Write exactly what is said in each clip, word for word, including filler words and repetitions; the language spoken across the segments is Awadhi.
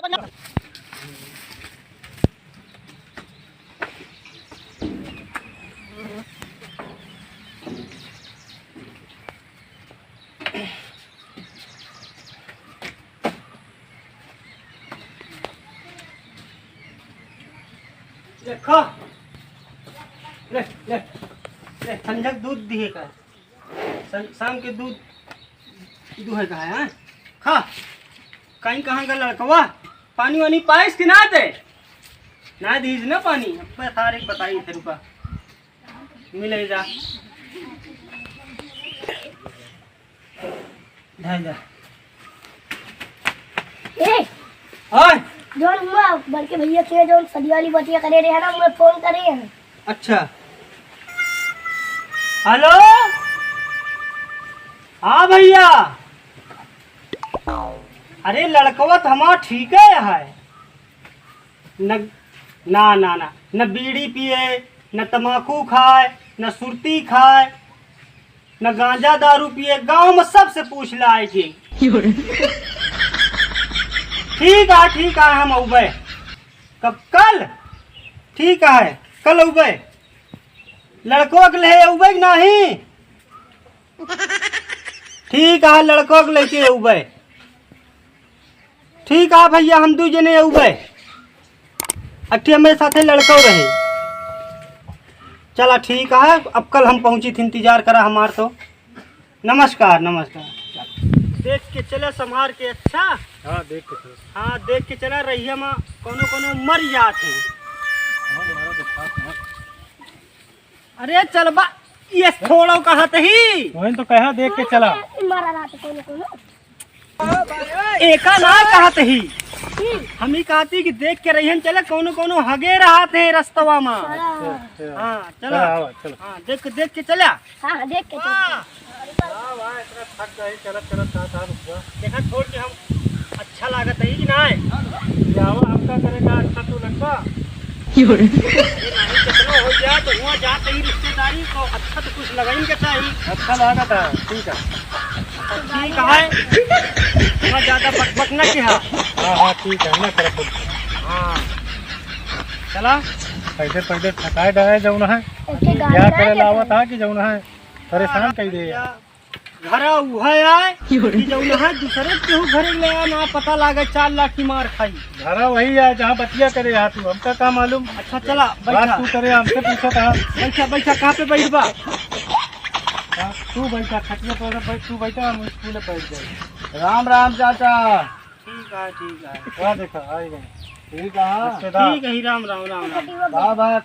देखो, ले, ले, ले, संझक दूध दिहे का, सं-, शाम के दूध दुहे का है, हाँ? खा, कहीं कहाँ का लड़कवा, पानी वानी पाइस कि ना दे? ना दीज ना पानी, अब बता रे, बताई थे रुका। मिले जा। धर जा। ए, हाँ। जौन हुआ, बड़के भैया के जौन सदिया वाली बतिया करे रहे हैं ना, मैं फोन करे हैं। अच्छा। हेलो। हाँ भैया। अरे लड़कवा तो हमार ठीक है, है। न, ना, ना, ना, न बीड़ी पिए, न तमाकू खाए, न सुरती खाए, न गांजा दारू पिए। गांव में सबसे पूछ लाए जी। ठीक है, ठीक है, हम अउबे। कब? कल? ठीक है, कल अउबे। लड़को के ले अउबे कि नहीं? ठीक है, लड़को के लेके अउबे। ठीक है भैया, हम दू जने अउबे। अठी हमरे साथे लड़को रहे। चला ठीक है, अब कल हम पहुँची थी, इंतजार करा हमार तो। नमस्कार, नमस्कार। देख के चला, संभार के, अच्छा? हाँ, देख के चला। हाँ, देख के चला, रहिया मा कौनो कौनो मर जात है। हाँ, हमारा तो खास है। अरे चलबा, ये थोड़ो कहत ही। वही तो कहा, देख के चला। मारा रात कोनो कोनो। एका ना कहत ही। हम्म। हम ही कहती कि देख के रहियन चले, कोनो कोनो हगे रहत है रस्तवा मा। हाँ। अच्छा, अच्छा। हाँ, चला। चला, आवा, चला। हाँ, देख के, देख के चला। हाँ, हाँ, देख के चला। वाह। वाह, वाह, इतना थक गए, चलत, चलत, साथ, साथ रुक जा। देखा, छोड़ के हम अच्छा लागत है कि नाय? जावा, हम का करे का, अच्छा तू लगबा? क्यों रे? अरे नहीं, कितना हो गया, तो हुआ जात ही रिश्तेदारी, तो अच्छा तो कुछ लगाइन के चाहिए। अच्छा लागत है, ठीक है। तो ठीक है, हुआ ज्यादा बकबक ना किहा। हाँ, हाँ, ठीक है, ना करब। हाँ। चला। पहले, पहले थकाए डाए जौन है। ओके, गाड़ी क्या करे लावत है कि जौन है? परेशान कई दे यार। घरा उहै आय कि जौन है दूसरे केहू घरे ले आय, ना पता लागे, चार लाठी मार खाई। घरा वही आय जहाँ बतिया करे हा तू, हमका का मालूम? अच्छा चला, बात बैठा। तू करे, हमसे पूछत हा। बैठा, बैठा, कहाँ पे बैठबा? हाँ, तू बैठा, खटिया पर बैठ, तू बैठा, हम स्कूल बैठ जाए। राम राम चाचा। ठीक है, ठीक है। वाह, देखा, आई गए। ठीक है। रिश्तेदार। ठीक है, राम, राम, राम, राम। बा, बा,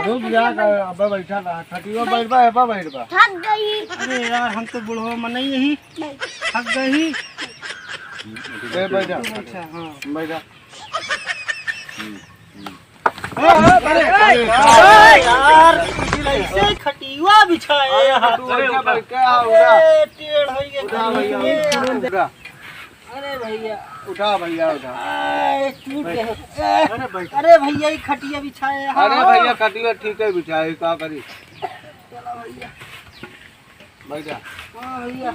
रुक जा, अब्बा बैठा रहा। खटियो बैठ बा, अब्बा बैठ बा। थक गई। अरे यार, हम तो बुढ़वा मनई यही। नहीं। थक गई। ए, बैठ जा। अच्छा, हाँ। बैठ जा। हम्म, हम्म। अरे, अरे, अरे, अरे, यार, ऐसे खटिया बिछाए अरे, यहाँ। तू बैठ जा, बैठ के आ, उठा। अरे, टेढ़ हो गया। उठा भैया, उठा। अरे भैया। उठा भैया, उठा। आए, टूट गए। अरे भाई। अरे भैया, ये खटिया बिछाए, हाँ। अरे भैया, खटिया ठीक है बिछाए, का करी? चलो भैया। बैठा। हाँ भैया।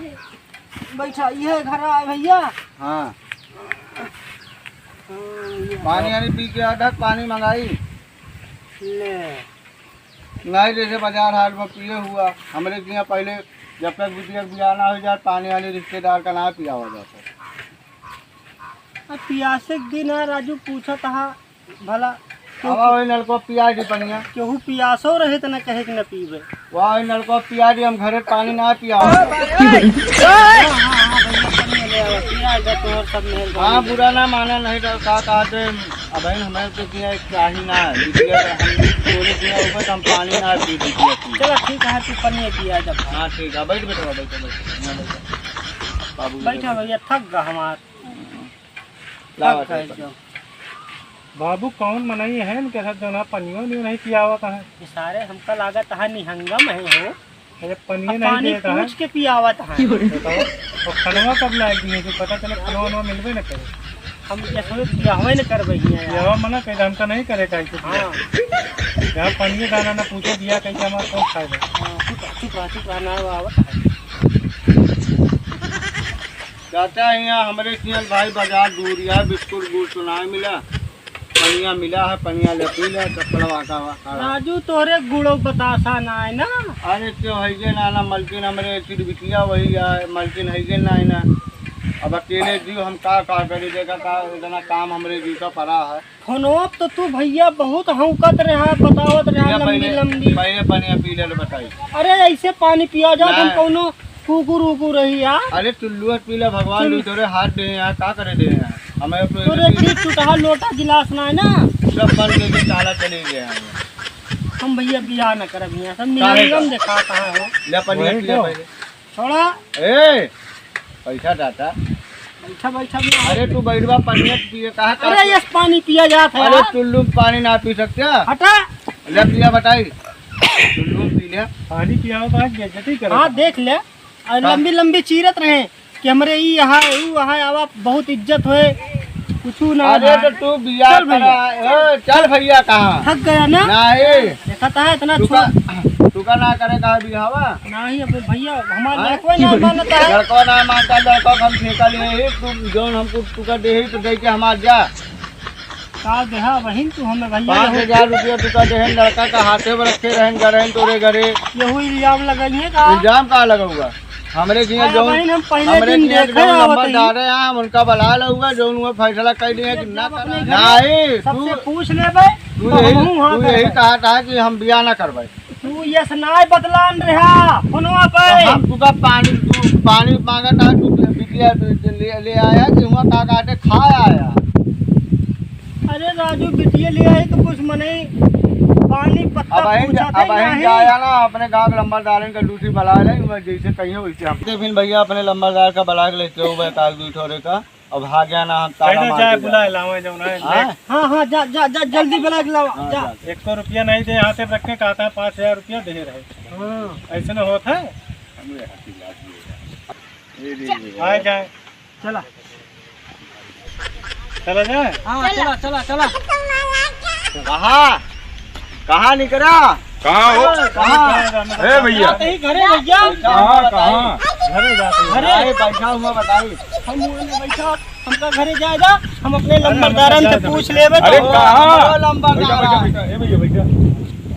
बैठा, ये घर आए भैया। हाँ। हाँ, ये। पानी वानी पी के आ, पानी मंगाई। ले। नहीं, जैसे बाजार हाट में पिए हुआ, हमरे के यहाँ पहले जब तक बिटिया के बियाह ना हो जाए, पानी वानी रिश्तेदार का ना पियावा जाता। अब पियासे के दिन है, राजू पूछत हा भला, अब वही नलको पिया दी पनिया। केहू पियासो रहे त न कहे कि न पीबे। वाह, वही नलको पिया दी, हम घरे पानी ना पियावा। हाँ, हाँ, हाँ, भैया, पनिया ले आवा, पिया जा तोहर सब मेहरबानी। हाँ, बुरा ना माना, नहीं तो का कहते, अब हमें तो किया एक चाही ना, बिटिया हम तोरे किया ऊपर तो हम पानी ना पी बिटिया की। चलो ठीक है, तू पनिया पिया जा। हाँ ठीक है, बैठ बेटवा, बैठ, बैठ, यहाँ बैठ। बाबू बैठा भैया, थक गा हमार। लावा थक गए चाचा। जो। बाबू कौन मनई है इनके साथ जो ना पनियो नहीं, नहीं पियावत है। ये सारे हमका लागत है निहंगम है हो। अरे, पनिये अब नहीं पानी देता है। पूछ के पियावत है। बताओ, और खनवा कब लायक दिए, जो पता चले खनवा वनवा मिलबे न करे। हम ये सोचे पियावे न करबे हियाँ यार। पियावा मना करे, हमका नहीं करे काहे के पिया। हाँ। यहाँ पनिये दाना ना पूछे दिया, कैसे हमारा कौन खाएगा? हाँ, चुप रह, चुप रह, चुप रह, ना वो आवत है। चाचा, हियाँ हमरे किहाँ भाई बाजार दूर है, बिस्कुट गुड़ तो नाहीं मिला, पनिया मिला है, पनिया ले पी ले, चप्पल वाका वाका। राजू, तोहरे गुड़ बतासा नाहीं ना? अरे, तो है जे ना, ना, मलकिन हमरे चिरबिटिया वही है, मलकिन है जे ना, ना। अब अकेले जीव हम का, का करी, देखा का, इतना काम हमरे जीव का पड़ा है। फोनवा पे तो तू भइया बहुत हौंकत रहा, बतावत रहा, या लंबी पहिले, लंबी। पहिले पनिया पी ले, बताई। अरे, ऐसे पानी पिया जात, हम ना। कौनो कुकुर उकुर रही यार। अरे टुल्लू, पीला भगवान टुल- भी तोरे हाथ दे हैं यार, का करे दे हैं यार? हमें तो तोरे एथी चुटहा लोटा गिलास ना है ना? सब बंद करके ताला चले गए हैं। हम भइया बियाह न करब हियाँ, सब काहे नियम का? देखा कहाँ हो। ले पनिया वही पी ले तो। पहिले। छोड़ा। ए, पैसा दाता। बैठा, बैठा भी। अरे तू बैठवा, पनिया पिए, कहाँ का अरे तू? यस, पानी पिया जात है अरे यार। टुल्लू पानी ना पी सकते? हटा। ले पिया बताई। टुल्लू पी ले। पानी पियाओ तो आज बेइज्जती करे। हाँ, देख ले। और का? लंबी लंबी चीरत रहे कि हमरे ई यहाँ, ऊ यहाँ, अब आप बहुत इज्जत होए, कुछू ना अरे ना। तो तू बियाह चल भइया। करा, ए, चल भइया कहाँ? थक गया ना? नहीं। देखा था इतना तुका, छो- तुका ना करे कहा बियाहवा? नहीं, अब भइया, हमार हाँ? लड़को ना मानता है। लड़को ना मानता, लड़को हम ठेका ले ही, तू जौन हमको तुका दे ही तो दे के हमार जा। का देहा बहिन तू हमें भइया? पाँच हजार रुपया तुका देहन, लड़का का हाथे में रखे रहन, गरहन तोरे घरे। यहू इल्जाम लगाइए का? इल्जाम का लगाऊंगा? हमरे जिया अरे जौन, बहिन, हम पहले हमरे दिन जिया देखे जौन आवत नंबर ही। डाले हैं, हम उनका बुला लऊंगा, जौन वो फैसला कर दिए कि हम ना जब करना। अपने घर नहीं, सबसे तू, पूछ लेबे, तू तो यही, हमहूँ हाँ तू यही करबे। कहा था कि हम बियाह ना करबे। तू यस नाय बतलान रहा फोनवा पे। तो हम तुका पानी, तू पानी मांगा था, तू बिटिया ले, ले आया कि हुआ का काटे खा आया। अरे राजू, बिटिया ले आई तो कुछ मने पानी पत्ता अब अहिन पूछा अब था अहिन नहीं। जाया ना, अपने गांव के लंबरदारन का ड्यूटी बला ले, मैं जैसे कहिए वैसे हम। फिर भैया अपने लंबरदार का बला के लेते हो, बैताल दू ठोरे का। अब भाग गया ना, हम ताला पहले मार जाए के बुलाए जाए। लावे जौन है, हाँ? ले। हाँ, हाँ, जा, जा, जा, जल्दी बुला के लावा, हाँ, जा। जा। एक सौ रुपया नहीं दे, यहाँ से रख के कहता है पाँच हजार रुपया दे रहे। हाँ। ऐसे ना होत है। आए जाए। चला। चला जाए। हाँ, चला, चला, चला। कहाँ? कहाँ निकरा? कहाँ हो? कहाँ? ए भैया। जाते ही घरे भैया। कहाँ, कहाँ? घरे जाते ही। अरे, अरे, पैसा हुआ बताई। हम मुँह में बैठा, हमका घरे जाए जा, हम अपने अरे, लंबरदारन से पूछ लेबे अरे, तो। कहाँ? ओ, लंबरदार। बैठा, बैठा, बैठा। ए भैया, बैठा।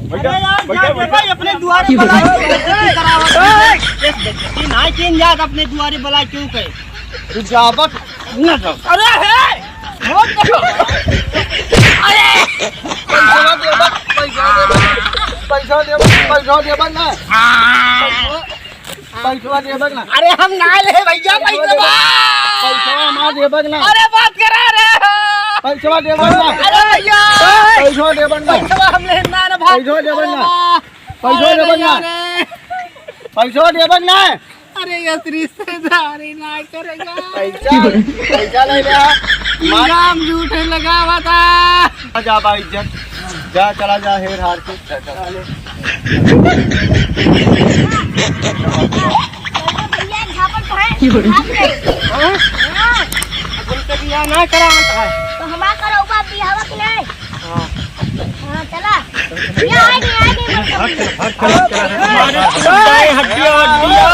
बैठा, अरे यार, बैठा, जा बैठा। बेटा, अपने दुआरे बुला क्यों कहे? ये बेइज्जती ना किन जात, अपने दुआरे बुला क्यों कहे? तू जाबत न जाओ। अरे हे! मत करो। अरे! पैसा देबक, पैसा देबक, पैसा देबक, पैसा देबक ना। पैसा, पैसा देबक ना। अरे हम ना ले भैया, पैसा पैसा। देबक। पैसा ना देबक ना। अरे बात करा रहे हो। पैसा देबक ना। अरे भैया। पैसा देबक ना। पैसा हम ले ना रे भाई। पैसा देबक ना। अरे पैसा अरे देबक भैया ना। रे। पैसा देबक ना। अरे, यस रिश्तेदारी ना करेगा। पैसा, पैसा ले ले। इल्जाम झूठे लगावा था। जा बा इज्जत, जा, चला जा, हेर हार के। भैया, झापड़ तो है, झाप गए। हाँ? हाँ। अब उनके बियाह ना करावत है। तो हमार करौबा बियाहवा के नहीं। हाँ। हाँ, चला। ये आ गई, आ गई, बस। हमारे कुत्ता है, हड्डियाँ, हड्डियाँ।